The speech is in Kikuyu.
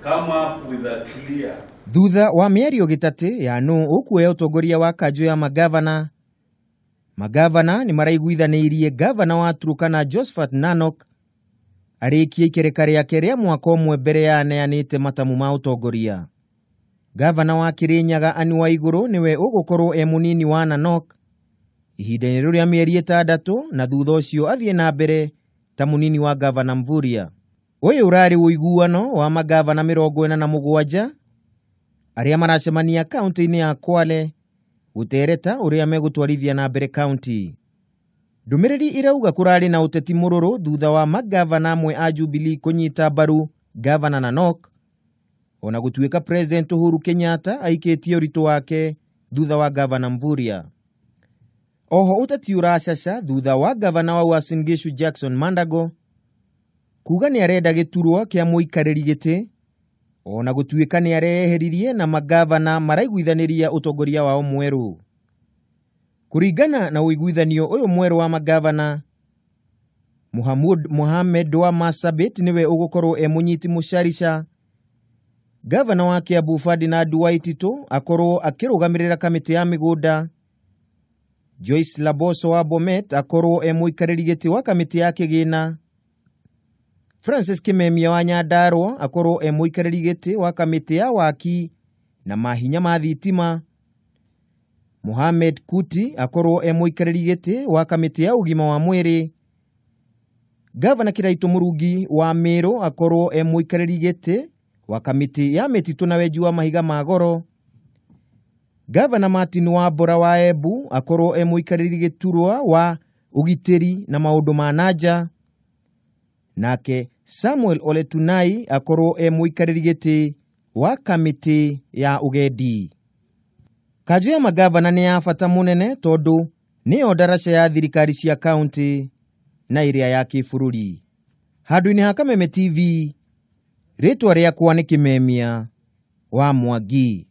Come up with a clear Thutha wa mĩario gĩtatĩ ya nũ ũkuoya ũtongoria wa kanjũ ya magavana, magavana nĩ maraiguithanĩirie gavana wa Turkana Josphat Nanok arĩkie ikereka rĩake rĩa mwaka ũmwe mbere ya aneanĩte matamu ma ũtongoria. Gavana wa Kirinyaga Anne Waiguru nĩwe ũgũkorwo e mũnini wa Nanok ihinda-inĩ rĩu rĩa mĩeri 6 na thutha ũcio athiĩ na mbere ta mũnini wa gavana Mvurya. Ũyũ ũrarĩ ũiguano wa magavana 47 arĩa maracemania kaunti-inĩ ya Kwale gũtereta ũrĩa megũtwarithia na mbere kaunti. Ndũmĩrĩri irauga kũrarĩ na ũteti mũrũrũ thutha wa magavana amwe a Jubilee kũnyita mbaru gavana Nanok, ona gũtuĩka President Uhuru Kenyatta aikĩtie ũritũ wake thutha wa gavana Mvurya. Oho ũteti ũracaca thutha wa gavana wa Uasin Gishu Jackson Mandago kuga nĩ arenda gĩturwa kĩa mũikarĩri gĩtĩ, ona gũtuĩka nĩ areheririe na magavana maraiguithanĩria ũtongoria wao mwerũ. Kũringana na ũiguithanio ũyũ mwerũ wa magavana, Mohamud Mohamed wa Marsabit nĩwe ũgũkorwo e mũnyiti mũcarica. Gavana wa Kiambu Ferdinand Waititu akorwo akĩrũgamĩrĩra kamĩtĩ ya mĩgũnda. Joyce Laboso wa Bomet akorwo e mũikarĩri gĩtĩ wa kamĩtĩ ya kĩgĩna. Francis Kimemia wa Nyandarua akorwo e mũikarĩri gĩtĩ wa kamĩtĩ ya waki na mahinya ma thitima. Mohamed Kuti akorwo e mũikarĩri gĩtĩ wa kamĩtĩ ya ũgima wa mwĩrĩ. Gavana Kiraitu Murungi wa Meru akorwo e mũikarĩri gĩtĩ wa kamĩtĩ ya mĩtitũ na wenji wa mahiga ma goro. Gavana Martin Wambora wa Embu akorwo e mũikarĩri gĩturwa wa ũgitĩri na maũndũ ma nanja. Nake Samuel Ole Tunai akorwo e mũikarĩri gĩtĩ wa kamĩtĩ ya ũgendi. Kanjũ ya magavana nĩ ya bata mũnene tondũ nĩyo ndaraca ya thirikari cia kaunti na ĩrĩa ya kĩbũrũri. Handũ-inĩ ha Kameme TV, rĩtwa rĩakwa nĩ Kimemia wa Mwangi.